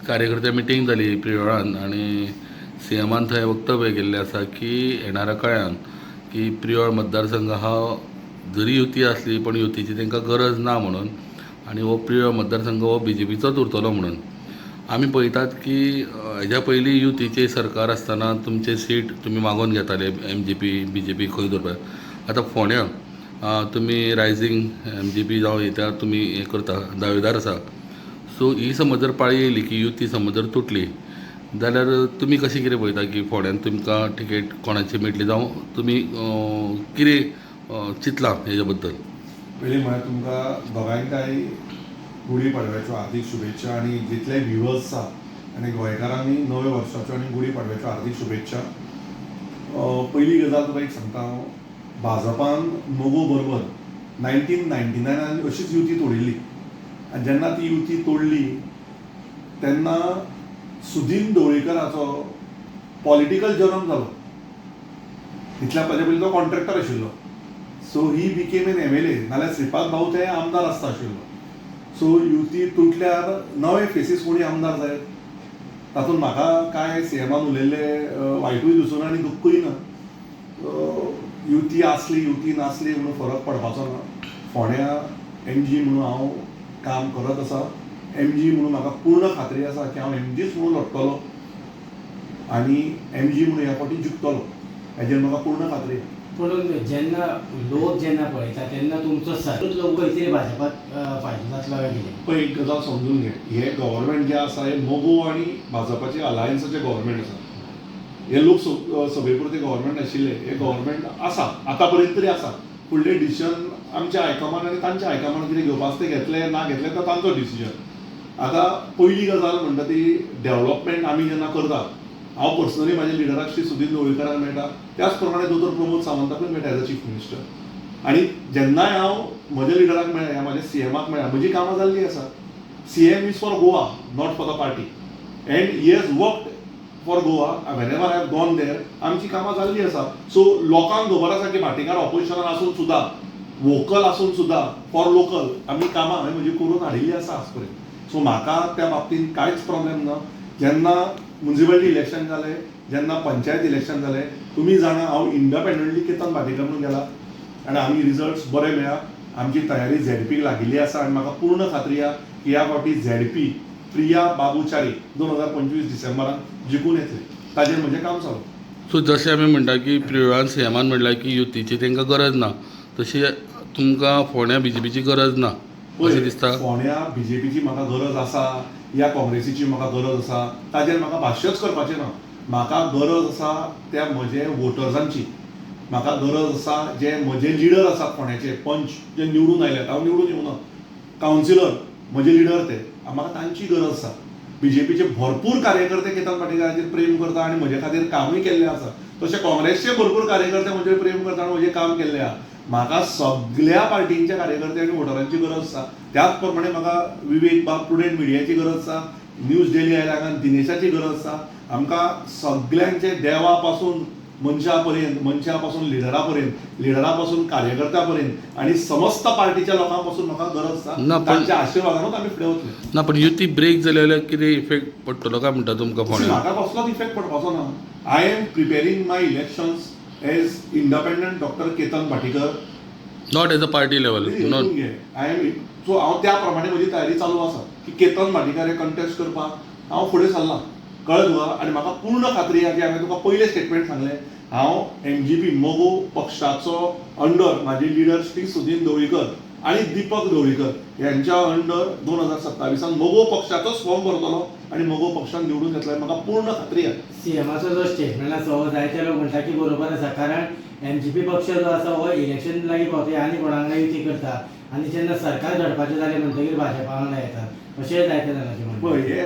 कार्यकर्ते मिटींग जाली प्रियोळान आनी सीएमान थंय वक्तव्य केल्लें आसा की येणाऱ्या काळान की प्रियोळ मतदारसंघ हा जरी युती आसली पण युतीची तांकां गरज ना म्हणून आनी हो प्रियोळ मतदारसंघ हो बीजेपीचोच उरतलो म्हणून. आमी पळयतात की हेज्या पयलीं युतीचें सरकार आसतना तुमचे सीट तुमी मागोवन घेताले एमजीपी बीजेपी खंय दवरपाक. आतां फोंड्यां तुमी रायजींग एमजीपी जावं येता तुमी हें करता, दावेदार आसा. सो ही समज जर पाळी येयली की युती समज जर तुटली जाल्यार तुमी कशें कितें पळयता की फोंड्यान तुमकां तिकेट कोणाची मेळटली जावं तुमी कितें चिंतलां हेज्या बद्दल? पयलीं म्हळ्यार तुमकां दोगांयकाय गुडी पाडव्याच्यो हार्दीक शुभेच्छा आनी जितले व्युवर्स आसा आनी गोंयकारांनी नव्या वर्साच्यो आनी गुडी पाडव्याच्यो हार्दीक शुभेच्छा. पयली गजाल तुका एक सांगता हांव, भाजपान मगो बरोबर 1999 अशीच युती तोडिल्ली आनी जेन्ना ती युती तोडली तेन्ना सुदीन ढवळीकराचो पॉलिटिकल जल्म जालो. तितल्या ताजे पयलीं तो कॉन्ट्रॅक्टर आशिल्लो. So he became an MLA, नाल्यार श्रीपाद भाऊ ते आमदार आसता आशिल्लो. सो युती तुटल्यार नवे फेसीस कोणी आमदार जायत तातूंत म्हाका कांय सीएमान उलयल्लें वायटूय दिसूना आनी दुख्खूय ना. युती आसली युती नासली म्हणून फरक पडपाचो ना. फोंड्या एमजी म्हणून हांव काम करत आसा. एमजी म्हणून म्हाका पूर्ण खात्री आसा की हांव एमजीच म्हणून लडटलो आनी एमजी म्हणून ह्या फावटी जिखतलो, हेजेर म्हाका पूर्ण खात्री आसा. पूण जेन्ना लोक जेन्ना पळयता तेन्ना तुमचो सगळोच लोक खंय तरी भाजपात फायदो जातलो काय कितें? पळय, एक गजाल समजून घे, हे गव्हर्मेंट जें आसा हें मगो आनी भाजपाचें अलायन्साचें गव्हर्मेंट आसा. हे लोकसभे पुरतें गव्हर्मेंट नाशिल्लें, हें गव्हर्मेंट आसा आतां पर्यंत तरी आसा. फुडलें डिसिजन आमच्या हायकमांड आनी तांच्या हायकमांड कितें घेवपा आसा तें घेतलें, ना घेतलें तर तांचो डिसिजन. आतां पयली गजाल म्हणटा ती डेव्हलपमेंट आमी जेन्ना करता, हांव पर्सनली म्हाज्या लिडराक श्री सुदीन ढवळीकराक मेळटा, त्याच प्रमाणे दोतोर प्रमोद सावंताकूय मेळटा एज अ चीफ मिनिस्टर. आनी जेन्नाय हांव म्हज्या लिडराक मेळ्ळा, म्हाज्या सीएमाक मेळ्ळा, म्हजी कामां जाल्लीं आसा. CM is for Goa, not for the party, and he has worked for Goa. Whenever I have gone there, आमची कामां जाल्लीं आसा. सो लोकांक खबर आसा की भाटीकार ऑपोजिशनान आसून सुद्दां, वोकल आसून सुद्दां फॉर लोकल आमी कामां हांवें म्हजी करून हाडिल्ली आसा आज पर्यंत. सो म्हाका त्या बाबतींत कांयच प्रॉब्लेम ना. जेन्ना मुन्सिपालिटी इलेक्शन जालें, जेन्ना पंचायत इलेक्शन जालें, तुमी जाणा हांव इंडिपेंडंटली केतन भाटीकार म्हणून गेला आनी आमी रिजल्ट्स बरे मेळ्ळा. आमची तयारी झेडपीक लागिल्ली आसा आनी म्हाका पूर्ण खात्री आसा की ह्या फावटी झेडपी प्रिया बाबू च्यारी 2025 डिसेंबरान जिखून येतले. ताजेर म्हजें काम चालू. सो जशें आमी म्हणटा की प्रियोळान सीएमान म्हणलां की युतीची तांकां गरज ना, तशी तुमकां फोंड्या बीजेपीची गरज ना अशें दिसता? फोंड्या बीजेपीची म्हाका गरज आसा या काँग्रेसीची म्हाका गरज आसा ताजेर म्हाका भाश्यच करपाचें ना. म्हाका गरज आसा त्या म्हजे वोटर्सांची. म्हाका गरज आसा जे म्हजे लिडर आसात फोंड्याचे, पंच जे निवडून आयल्यात, हांव निवडून येवना, कावन्सिलर म्हजे लिडर ते, म्हाका तांची गरज आसा. बीजेपीचे भरपूर कार्यकर्ते केतन भाटीकाराचेर प्रेम करता आनी म्हजे खातीर कामूय केल्लें आसा. तशें काँग्रेसचे भरपूर कार्यकर्ते म्हजेर प्रेम करता आनी म्हजें काम केल्लें आसा. म्हाका सगल्या पार्टींच्या कार्यकर्ते आनी वोटरांची गरज आसा. त्याच प्रमाणे म्हाका विवेक बाब प्रुडंट मिडियाची गरज आसा, न्यूज डेली आयल्या हांगा दिनेशाची गरज आसा. आमकां सगल्यांचे देवा पासून मनशा पर्यंत, मनशा पासून लिडरा पर्यंत, लिडरा पासून कार्यकर्त्या पर्यंत आनी समस्त पार्टीच्या लोकां पासून म्हाका गरज आसा. तांच्या आशिर्वादानूच आमी फुडें वतले. ना, पण युती ब्रेक जाली जाल्यार कितें इफेक्ट पडटलो काय म्हणटा तुमकां फोंड्यां? म्हाका कसलोच इफेक्ट पडपाचो ना. I am preparing my elections as independent doctor Ketan Bhatikar, not as a party level. Not I am so हांव त्या प्रमाणे म्हजी तयारी चालू आसा की केतन भाटीकार हे कंटेस्ट करपाक हांव फुडें सरलां, कळ्ळें तुका? आनी म्हाका पूर्ण खात्री आसा की हांवें तुका पयलें स्टेटमेंट सांगलें, हांव एमजीपी मगो पक्षाचो अंडर म्हाजे लिडर श्री सुदीन ढवळीकर आनी दीपक ढवळीकर ह्यांच्या अंडर 2027 मगो पक्षाचोच फॉर्म भरतलो आनी मगो पक्षान निवडून येतलो, म्हाका पूर्ण खात्री आसा. सीएमाचो जो स्टेटमेंट आसा हो जायते लोक म्हणटा की बरोबर आसा, कारण एमजीपी पक्ष जो आसा हो इलेक्शन लागीं पावता आनी कोणा वांगडा युती करता आनी जेन्ना सरकार घडपाचें जालें म्हणटगीर भाजपा वांगडा येतात अशें जायते जाणांचें म्हणणें. पळय, हे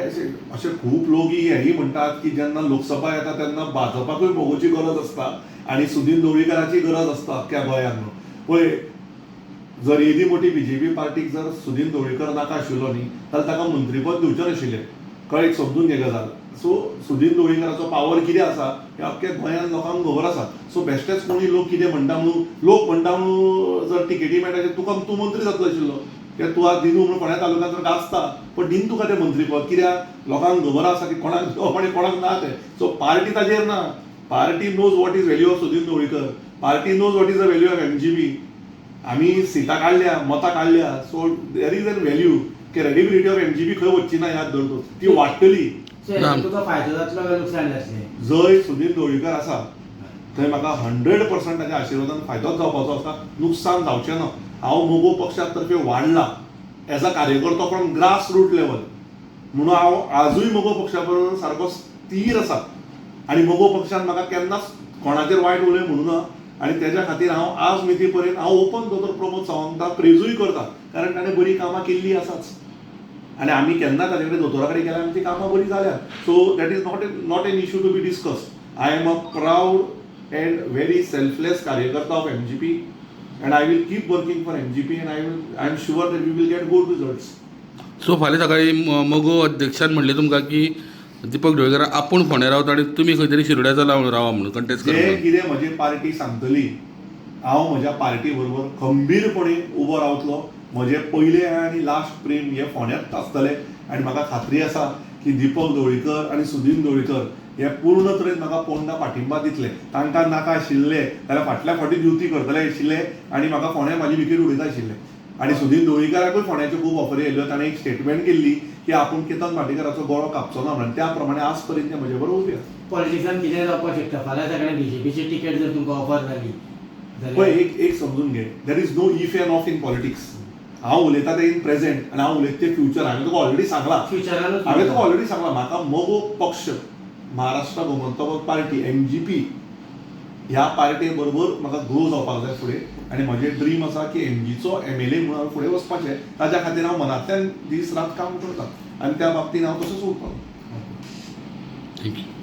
अशे खूब लोक हेय म्हणटात की जेन्ना लोकसभा येता तेन्ना भाजपाकूय मगोची गरज आसता आनी सुदीन ढवळीकराची गरज आसता अख्ख्या गोंयांत म्हणून. पळय, जर येदी मोठी बीजेपी पार्टीक जर सुदीन ढवळीकर नाका आशिल्लो न्ही जाल्यार ताका मंत्रीपद दिवचें नाशिल्लें. कळ्ळें? समजून घे गजाल. सो सुदीन ढवळीकराचो पावर कितें आसा हें अख्ख्या गोंयांत लोकांक खबर आसा. सो बेश्टेच कोणी लोक कितें म्हणटा म्हणून, लोक म्हणटा म्हणून जर तिकेटी मेळटा तुका तूं मंत्री जातलो आशिल्लो. कित्याक तूं आज दिनू म्हणून फोंड्या तालुक्यांत तर गाजता, पण दिन तुका तें मंत्रीपद, कित्याक लोकांक खबर आसा की कोणाक दिवप आनी कोणाक ना तें. सो पार्टी ताजेर ना. Party knows what is value of Sudin Dhavalikar, party knows what is the value of MGP. आमी सिटां काडल्या, मतां काडल्या, so there is an value. Credibility of MGP खंय वचची ना, याद धर तूं, ती वाडटली. सो हेतून तुका फायदो जातलो काय लुकसाण जातलें? जंय सुदीन ढवळीकर आसा थंय म्हाका 100% ताच्या आशिर्वादान फायदोच जावपाचो आसा, नुकसान जावचें ना. हांव मगो पक्षा तर्फे वाडला एज अ कार्यकर्तो फ्रॉम ग्रास रूट लेवल, म्हणून हांव आजूय मगो पक्षा बरोबर सारको स्थीर आसा आनी मगो पक्षान म्हाका केन्नाच कोणाचेर वायट उलय म्हणूं ना. आनी तेज्या खातीर हांव आज मिती पर्यंत हांव ओपन दोतोर प्रमोद सावंताक प्रेजूय करता, कारण ताणें बरीं कामां केल्लीं आसाच आनी आमी केन्ना ताजे कडेन दोतोरा कडेन गेल्यार आमची कामां बरीं जाल्यात. So that is not an issue to be discuss. I am a proud and very selfless कार्यकर्ता of MGP and I will keep working for MGP and I am sure that we will get good results. So फाल्यां सकाळी मगो अध्यक्षान म्हणलें तुमकां की दीपक ढवळीकर आपूण फोंड्या रावता आनी तुमी खंय तरी शिरोड्याचो रावा म्हणून कंटेस्ट जे करा. कितें म्हजी पार्टी सांगतली हांव म्हज्या पार्टी बरोबर खंबीरपणे उबो रावतलो. म्हजें पयलें आनी लास्ट प्रेम हें फोंड्यांत आसतलें आनी म्हाका खात्री आसा की दीपक ढवळीकर आनी सुदीन ढवळीकर हे पूर्ण तरेन म्हाका पोंडा पाठिंबा दितले. तांकां नाका आशिल्लें जाल्यार फाटल्या फावटी युती करतले आशिल्ले आनी म्हाका फोंड्या म्हाजी विकेट उडयता आशिल्ले. आनी सुदीन ढवळीकराकूय फोंड्याच्यो खूब ऑफरी आयिल्ल्यो, ताणें एक स्टेटमेंट केल्ली की आपूण केतन भाटीकाराचो गळो कापचो ना म्हणून, त्या प्रमाणे आज पर्यंत ते म्हजे बरोबर उबे आसा. पॉलिटिक्सान कितें जावपाक शकता. फाल्यां सकाळी बीजेपीची तिकेट जर तुमकां ऑफर जाली पळय, जाल्यार एक एक समजून घे, there is no if and of in politics. हांव उलयता तें इन प्रेझेंट आनी हांव उलयता तें फ्युचर. हांवें तुका ऑलरेडी सांगलां, फ्युचरानूच हांवें तुका ऑलरेडी सांगलां, म्हाका मगो पक्ष, महाराष्ट्र गोमंतक पार्टी MGP ह्या पार्टी बरोबर म्हाका ग्रो जावपाक जाय फुडें. आनी म्हजें ड्रीम आसा की एमजीचो MLA म्हणून हांव फुडें वचपाचें. ताज्या खातीर हांव मनांतल्यान दीस रात काम करता आनी त्या बाबतीन हांव तसोच उरतलो. Thank you.